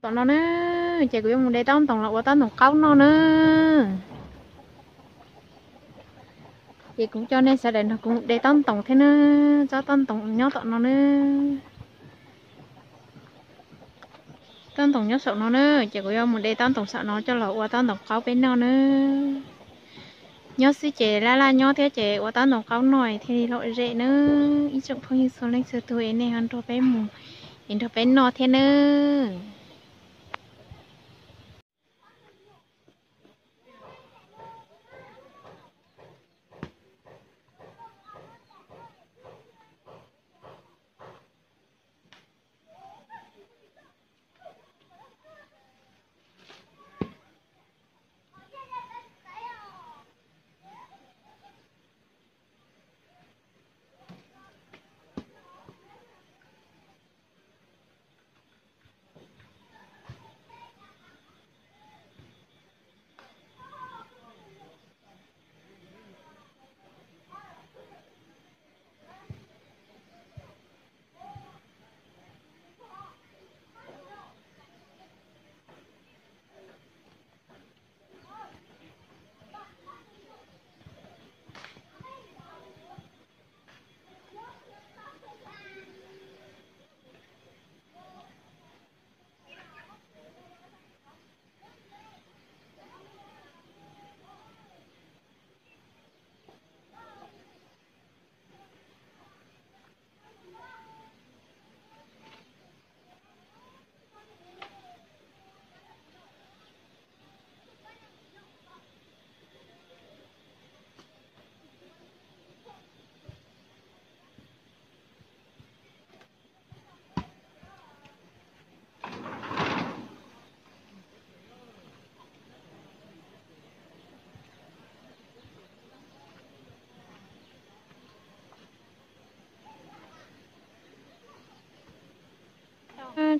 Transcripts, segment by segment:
Tom no na, ces kuv yuav mus de taub ntoos los ua taub ntoos qaub noj na. Ces kuv coj nej sawv daws nrog kuv de taub ntoos thiab na, tsob taub ntoos nyob tom no na. Taub ntoos nyob saum no na, ces kuv yuav mus de taub ntoos saum no coj los ua taub ntoos qaub peb noj na. Nyob xwb ces laj laj nyob thiab ces ua taub ntoos qaub noj thiaj li lom zem na. Ib tsoom phooj ywg txhua leej txhua tus es nej ho nrog peb mus es nrog peb noj thiab na.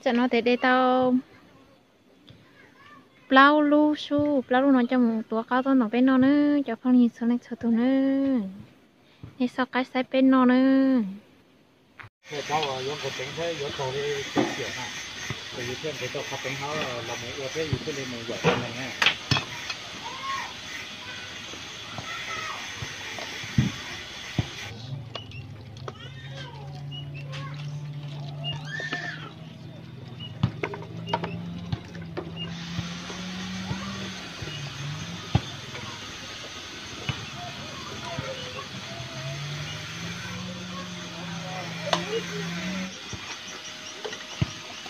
Tam no ces de tau plaub lub sub, plaub lub no coj mus tuav qaub taub ntoos peb noj na, cov phooj ywg txhua leej txhua tus na. Nej xauj qaib saib peb noj na. Yuav nqus peev thiab yuav raug li cov xiam na, ces yus thiaj nqus tau qhov peev hov los mus ua thiab yus thiaj li mus yam tau neeg na.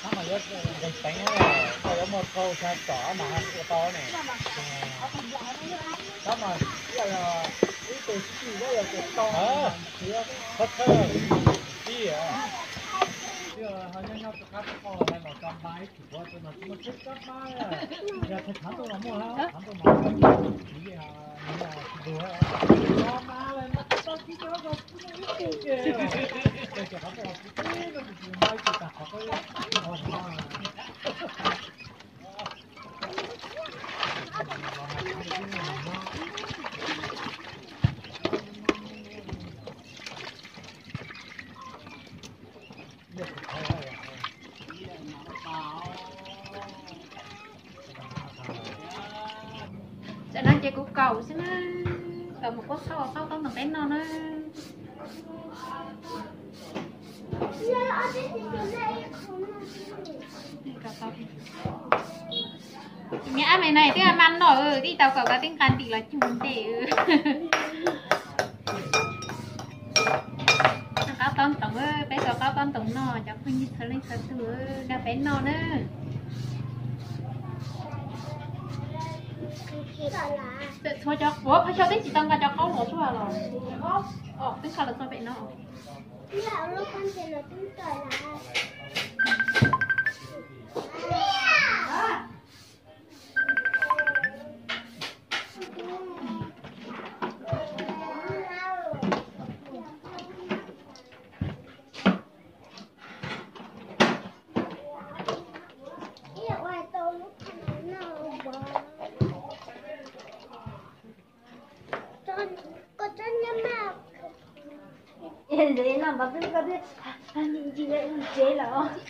Tab mas yuav nqus peev, koj yuav muaj rau xya tsom mas ua tau ne. Tab mas ib tug sib tw yuav tus tau, qhov thawj tib, nyob nyob rov qab rau qhov hais los tso npa ib chim, tsis muaj txheeb kab mab, yog thaij thav ntuj los muaj, thav ntuj mas tsis yeej, nws tsis lug, tso mas lawm mas tau tsis tau los tsis muaj ib tug ces, ces thav ntuj los tsis tib no tsis npa ib tug tag qhov qab. Tam no ces kuv kaum xwb na, kaum mus kuab qaub ua qaub taub ntoos peb noj na. Niag ab me no twb mas noj, twb tau kom koj twb nqa ntim los cug ntes. Qaub taub ntoos, peb tau qaub taub ntoos noj, cov phooj ywg txhua leej txhua tus, nrog peb noj na. Txhua cov, ua pha xyov twb tsis tau nqa cov qaub los tuaj los, twb nqa los txog pem no.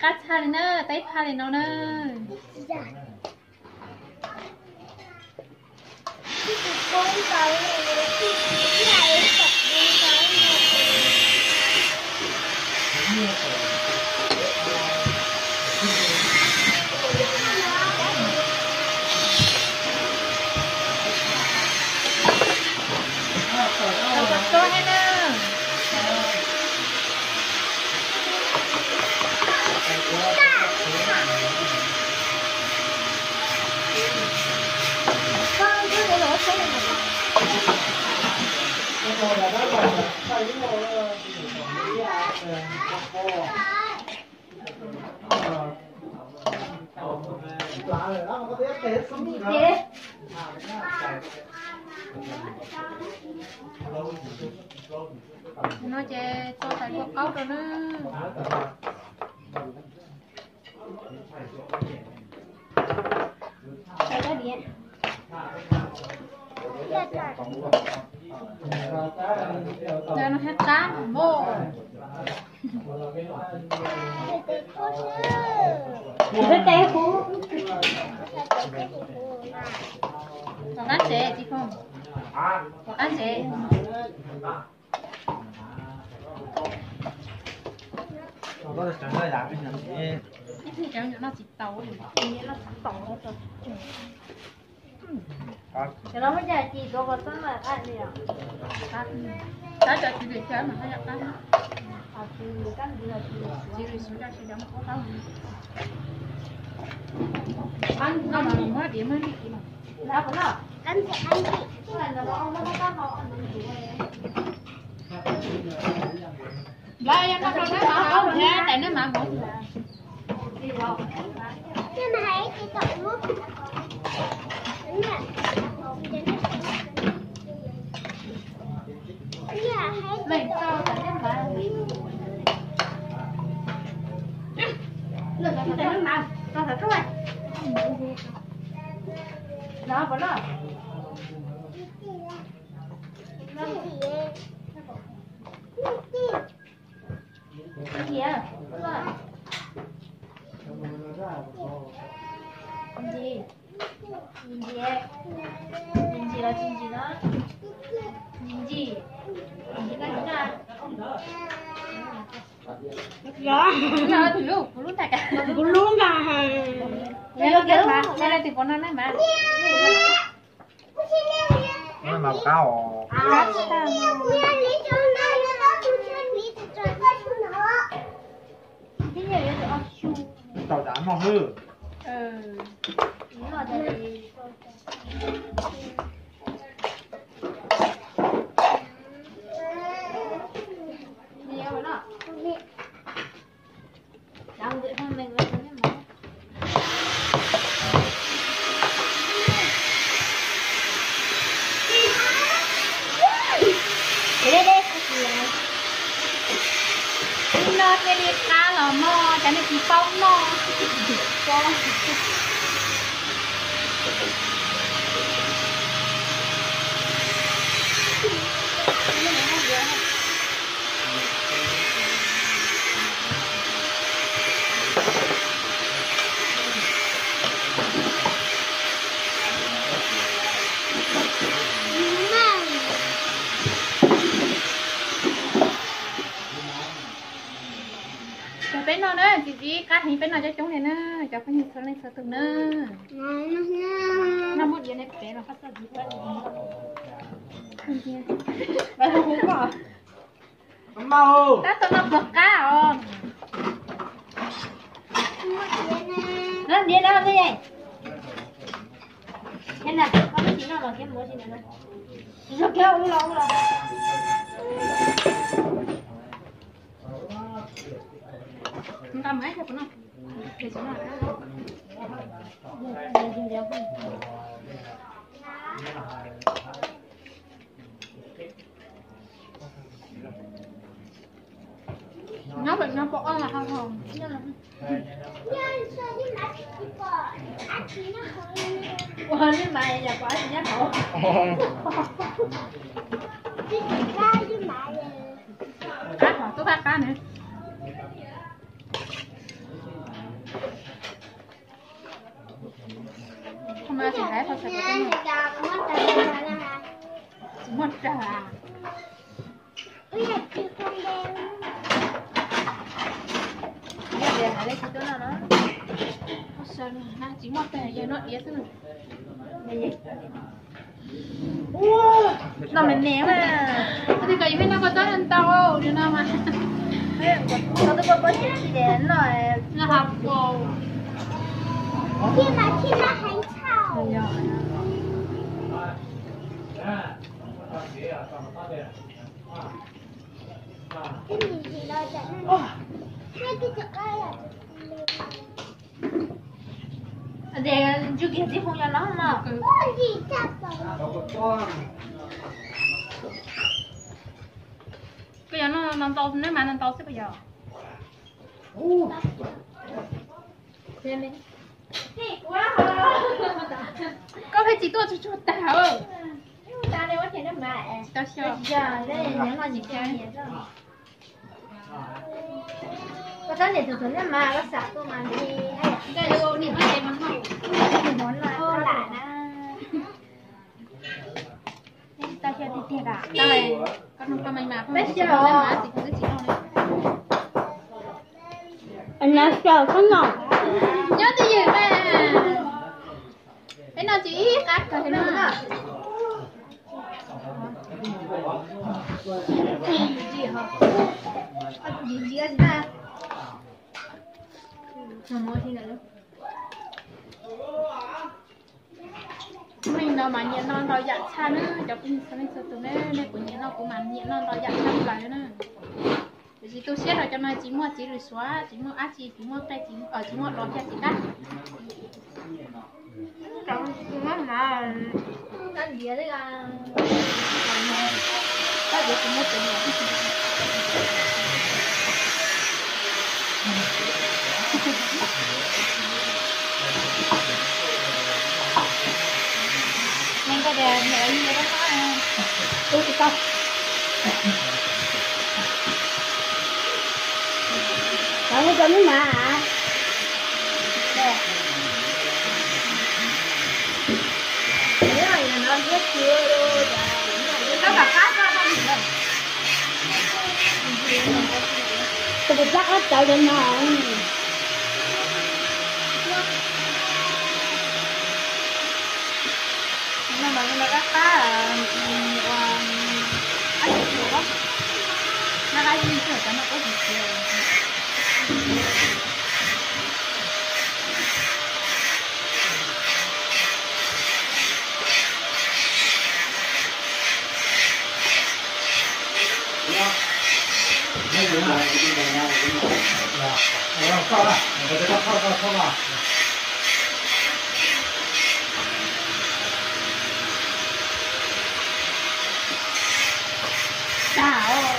Qab tshaj li na, teb tshaj li no na. No ces tso tais kua qaub rau na. Yog no thiab qab npauj. Tus peb teb kuv. Tom qab ntsev tsis pom. Tom qab ntsev. Cov nyuam no tsis tau, noj tsis tau. Cov no muaj cai ci tuav kos txob mas qab li os. Qab cov tsis vim cai mas qab yam qab. Tsis vim suav cov tsis cov mas qab qab. Qab no mas muab diav muab li kiv mas. Nplab yog noj rau nab mav hauv thiab tais nab mav hauv. Ntsis, ntsis, ntsis los tsis ntsis no. Ntsis, ntsis, ntsis koj ntsis na. Kuv lub, kuv lub ntag. Kuv lub ntag. Yog leej twg pov no na mas. Mas qab os. Tau tas noj hwb. Ib no thiaj li qab los mog, cov nej tsis paub noj. Cov peb noj na, txiv txiv qab heev, peb noj coob coob li na, cov phooj ywg txhua leej txhua tus na. Noj muaj diav ne pem los qab txoj diav. Tab tom noj pluas qab os. Noj diav no, nqa mas ib tug puas noj. Nyob pem no pom oj los ho hos. Ua li mas yog pom oj tsis nyob hauv. Qab hov tub qab qab na. Tsis muaj rag. Tsis muaj rag, yog noj diav xwb. Noj me me mas. Koj twb kom yus pheej noj koj txob ntau li no mas. Koj twb koj pob txib tsis de noj. Noj hauv paus. Thiab mas thiab mas heev tshaj. Yog. Ntsuj kiag tib hu yog no mas. Koj yog no ntau ntau, neb mas no ntau xwb puas yog? Koj pheej tsis tuaj tsuag tsuag tag. Tsis tau xyov. Koj tab niam tus tus neb mas koj xav tuaj mas nti. Ntawm ua niam hmov no lam na. Tsis tau xyov tiag tiag da. Koj nug koj mas mas peb xyov mas tsis kuv twb tsis nug li. Nyob twj ywm mas. Peb noj tsis ib qab kawg li na. Neeg no mas nyiam noj ntau yam tshaj na, cov phooj ywg txhua leej txhua tus na, nej puas nyiam noj, kuv mas nyiam noj ntau yam tshaj plaws na. Tiam sis tu siab rau cov no tsis muaj txiv lws suav, tsis muaj dab tsi, tsis muaj qe, tsis muaj los thiab tsis qab. Cov no cov neb mas. Tus kuv cab qab cawv cov no. Tag os.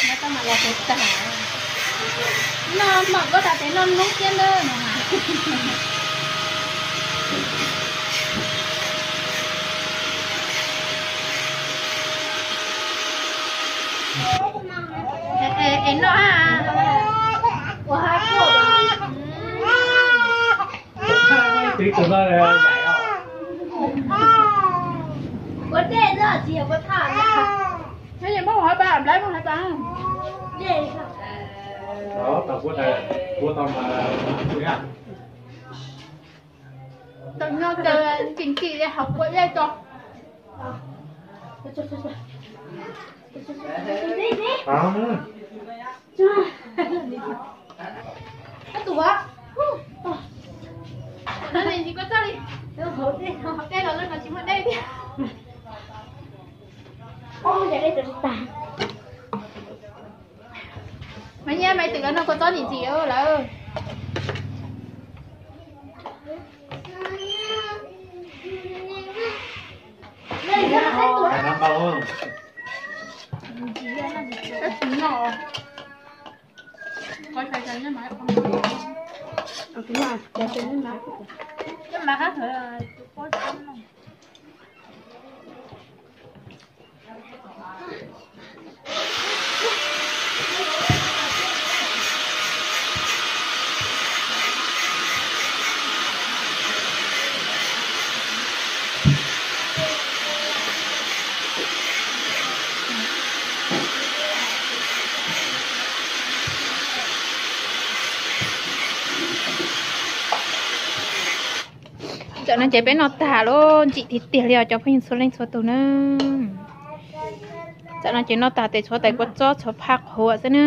Noj tau mas los tus tag. Noj mom koj tas tes noj hnub thiab ntag no mas. Es noj ha. Ua ha kuj. Tib tug no yaim os. Ua dej no tsis yog ua thaj. Nyob yeej muab ua ha pa, nplai muab ha pa. Dej. Tau kuv tau mas kuv yam. Tau nyob tau nkim nkim li hauv kua dej tso. Ab tus a, no ne tsis koj txoj li, hauv dej los no tsis muaj dej tiag. Mas nyiaj maiv twm no kua txob ntxim ntxim lawm. Tam no ces peb noj tag lawm, ntsim tiag tiag li os cov phooj ywg txhua leej txhua tus na. Tam no ces noj tag tes tshuav tais kua txob tshuav phaj qhuav xwb na.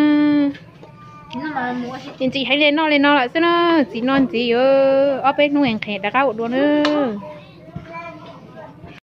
Ces ntxim heev li noj li no lawm xwb na, txiv no ntxiv yuav ob peb hnub nqhis rov qab ua dua na.